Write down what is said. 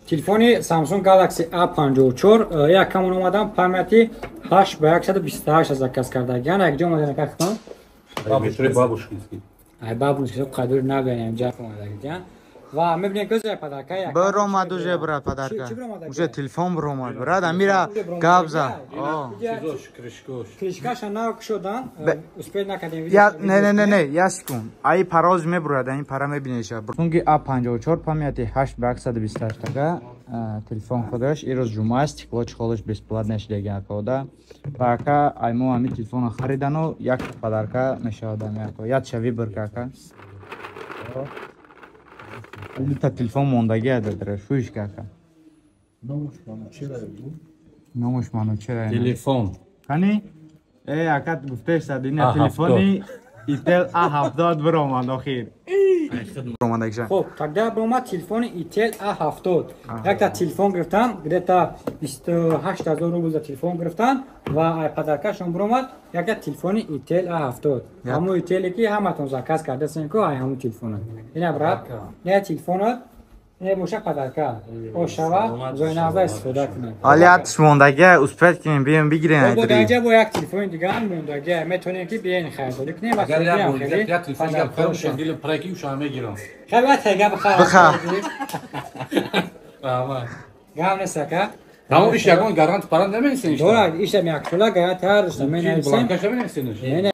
Телефони Samsung Galaxy A54 як камон омадан, памяти 8 ба 128 заказ кардагиан. Якҷо омадан ака хитон? Бабушкинский. Ай бабушкинский қадр набинем ҷа омадагиан. Ва мебинем ки уже подарка як Баромад уже, брат, подарка. Уже телефон баромад, брат, амира гап за. Крышкош. Крышкаша нав шудан, успеть накардем. Я не не не не, я секунд. Ай пароз мебурад, ин пара мебинеша. Samsung A54 памяти 8 ба 128 така телефон худаш ирӯз ҷумъа аст, стекло чехолаш бесплатно шидаги акода. Ва ака ай мо ҳами телефонро харидану як подарка мешавад ами ака. Як шави бирка ака. Дута телефон мондагӣ ададара шӯиш кака. Номуш Манучера. Телефон. Кани? Э, ака гуфтеш ина телефони Itel A70 биромад охир. Биромадагиша. Хоб, тогда биромад телефони Itel A70. Якта телефон гирифтам, где-то 28 000 рубл за телефон гирифтам ва ай подаркашон биромад якта телефони Itel A70. Ҳамун Itel ки ҳаматон заказ кардасен ку, ай ҳамун телефона. Ина, брат, ина телефонат, ина боша подарка. Ошава зойназа истифода кунед. Ҳали атш мондагия, успеть кунем, бием бигирем. Бо даҷа бо як телефони дига ҳам мондагия, метавонем ки биёен харидорӣ кунем ва Агар як бор дига як телефон дига бихарам, дилам праки уша мегирам. Хай, бояд тега бихарам. Биха. Раҳмат. Гап нест, ака. Тамом, иш ягон гарант паранд наменисен? Дора, ишам яксола гарант ҳар дошта менависем. Бланкаша менависен?